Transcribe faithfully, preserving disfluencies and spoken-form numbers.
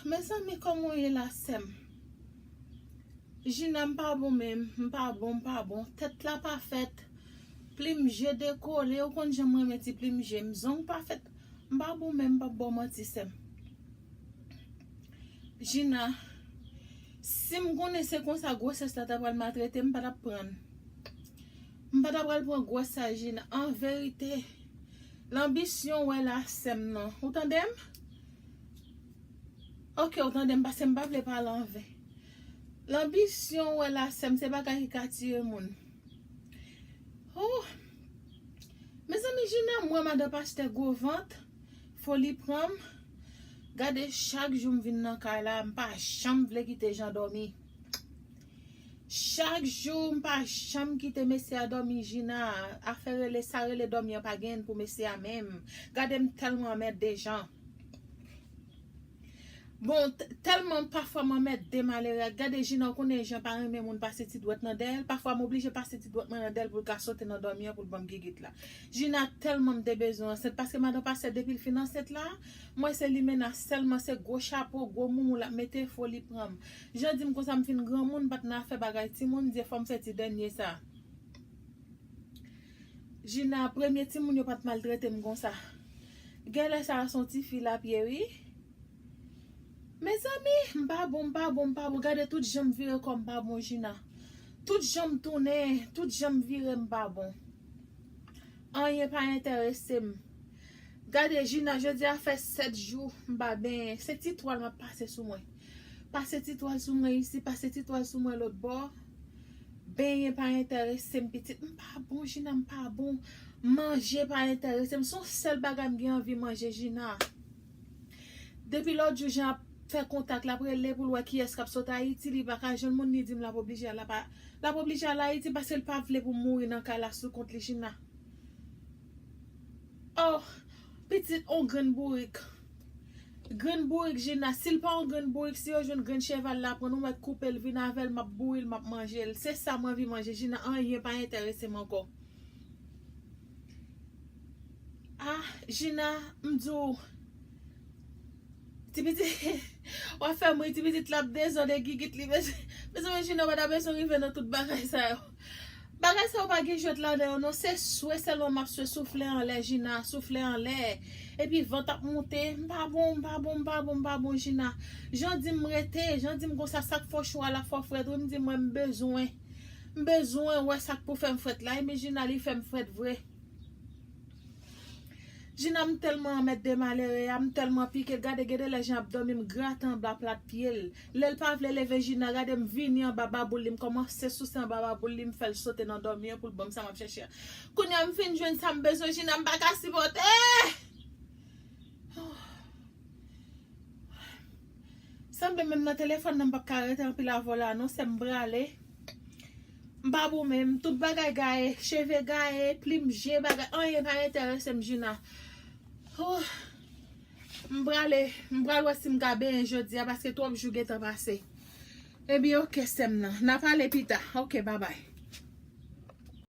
Mezanmi, kòman w ye la, sè m? Jina, m pa bon menm, m pa bon, m pa bon. Tèt la pa fèt. Plim je dekole, ou konn jan m renmen ti plim je m. Zong pa fèt. M pa bon menm, m p ap ba w manti, sè m. Jina, si m konnen se konsa gwosès la ta pral maltrete m, m pa t ap pran l. M pa t ap pral pran gwòs sa, Jina. An verite, lanbisyon w wè la, sè m, non. Ou tande m? Oke, ou tande m, paske m pa vle pale anven. Lanbisyon w wè la, sè m, se bagay ki ka tiye moun. Oh! Mezanmi, Jina, m wè madan pastè gwo vant, foli pran m. Gade, chak jou m vin nan kay la, m pa janm vle kite Jan dòmi. Chak jou, m pa janm kite mesye a dòmi, Jina. Afè rele, sa rele dòmi an pa gen pou mesye a menm. Gade, m tèlman anmède Jan. Bon, t- tèlman pafwa m anmède malere a. Gade, Jina, ou konnen Jan pa renmen moun pase ti dwèt nan dèyè l. Pafwa m oblije pase ti dwèt mwen nan dèyè l pou l ka sote nan dòmi an pou l ban m gigit la. Jina, tèlman m te bezwen ansent, paske madan pastè depi l fin ansent la, m wè se limena sèlman, se gwo chapo, gwo moumou l ap mete, foli pran m. Jan di m konsa m fin granmoun, m pa t nan afè bagay timoun, m di fò m fè ti dènye sa. Jina, premye timoun yo pa t maltrete m konsa. Genlè sa a se yon tifi l ap ye, wi. Mezanmi, m pa bon, m pa bon, m pa bon. Gade tout jan m vire kò m pa bon, Jina. Tout jan m tounen, tout jan m vire m pa bon. Anyen pa enterese m. Gade, Jina, jodi a fè sèt jou m pa benyen. Se ti twal m ap pase sou mwen. Pase ti twal sou mwen isi, pase ti twal sou mwen lòt bò. Benyen pa enterese m, pitit. M pa bon, Jina, m pa bon. Manje pa enterese m. Se yon sèl bagay m gen anvi manje, Jina. Depi lòt jou, Jan ap fè kontak, l ap rele pou l wè kiyès k ap sot Ayiti, li pa ka jwenn moun, li di m l ap oblije al, l ap, l ap oblije al Ayiti paske l pa vle pou m mouri nan kay la sou kont li, Jina. Oh, pitit, on grenn bourik. Grenn bourik, Jina. Si l pa on grenn bourik, si yo jwenn grenn cheval la, pran nou mèt koupe l, vin avè l, m ap bouyi l, m ap manje l. Se sa m anvi manje, Jina. Anyen pa enterese m ankò. Ah, Jina, m di w, ti pitit, w ap fè m ri, ti pitit la ap dezòde gigit li. Mezanmi, Jina, w pa ta bezwen rive nan tout bagay sa yo. Bagay sa yo pa gen jwèt ladan yo, non. Se swe sèlman m ap swe, soufle anlè, Jina, soufle anlè. Epi van t ap monte. M pa bon, m pa bon, m pa bon, m pa bon, Jina. Jan di m rete, Jan di m konsa, sa k fè w cho a la fè w frèt, wi, m di mwen m bezwen. M bezwen wè sa k pou fè m frèt la. Epi Jina, li fè m frèt vre. Jina, m tèlman anmède malere a, m tèlman pike, gade, gade lè Jan ap dòmi, m grate anba plat pye l. Lè l pa vle leve, Jina, gade, m vini anba baboul li, m kòmanse souse anba baboul li, m fè l sote nan dòmi an pou l ban m sa m ap chèche a. Kounye a, m fin jwenn sa m bezwen, Jina, m pa ka sipòte! Sanble menm nan telefòn nan, m p ap ka rete anpil avè w la, non, sè m, m prale. M pa bon menm, tout bagay gaye, cheve gaye, plim je, bagay, anyen pa enterese m, Jina. Oh, m prale, m pral wè si m ka benyen jodi a, paske twòp jou gentan pase. Ebyen, oke, sè m nan. N a pale pita. Oke, babay.